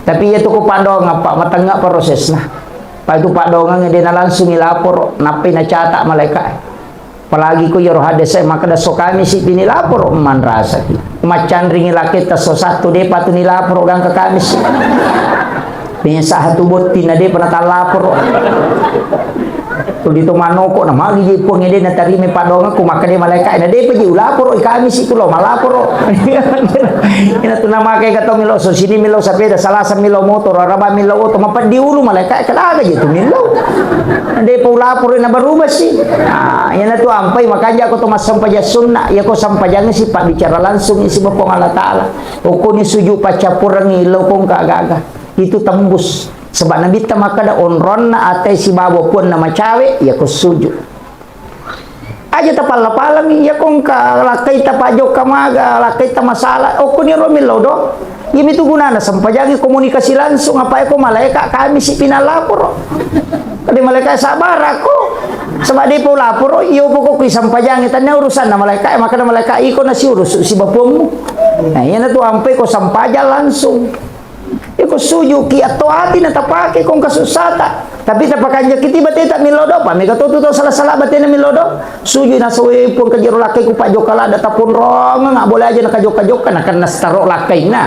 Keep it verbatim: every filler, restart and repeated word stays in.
Tapi iya tu ko paddoangeng, Pak, matengngaq prosesna. Pak, itu paddoangeng de' na langsung ilaporo, nappai nacata malaika. Apalagi ko iyaro hadese makkeda so Kamisi pi nilaporo, manrasaki. Maccanringi laketta so Sattu, de'pa tu nilaporo gangka Kamisi. Mesa hatu botting na de'pa natallaporo. Tuli to manoko na magi je Puang ede natarima paddoangekku, makkeda malaika na de'pa je ulaporo i Kamisi ku lo malaporo. Ina tu namake gato melo so sini melo sapeda, Salasa melo motor, Araba melo oto, mapeddi ulu malaika, kadaga je tu melo. De'pa ulaporo na berubah sih. Nah, iyana tu ampai makanja ko to massempajang sunna, iya ko sempajang si pabbicara langsung isi Puang Allah Taala. Okoni sujud paccappurengngi lo kongka gaga. Itu tembus. Sebab Nabitta makkeda onronna ate sibawa puanna macawe, iya ko sujud. Aja tapalla-pallami, iya ko engka lakkaita pajokka maga, lakkaita masalah, okkoniro millau do. Iyami tu gunana sempajangi komunikasi langsung, apa eko malaika Kamisi pi nalaporo. Kade malaika sabarakko. Sebab de'pa ulaporo, iyo pokokku sempajangi, tania urusanna malaika, makana malaika iko nasi urus sibawa puangmu. Nah, iyana tu ampai ko sempajang langsung. Iko suju ki atau ati na tapake kong kasussata. Tapi tapakanjaki ti bateta millau do, pa mega to tu tau sala-sala batena millau do. Suju na soe Puang kajero lakkai ku pajokka ladda taponrongeng, nggak boleh aja na kajokka-jokka, na kenna setaro lakkainna.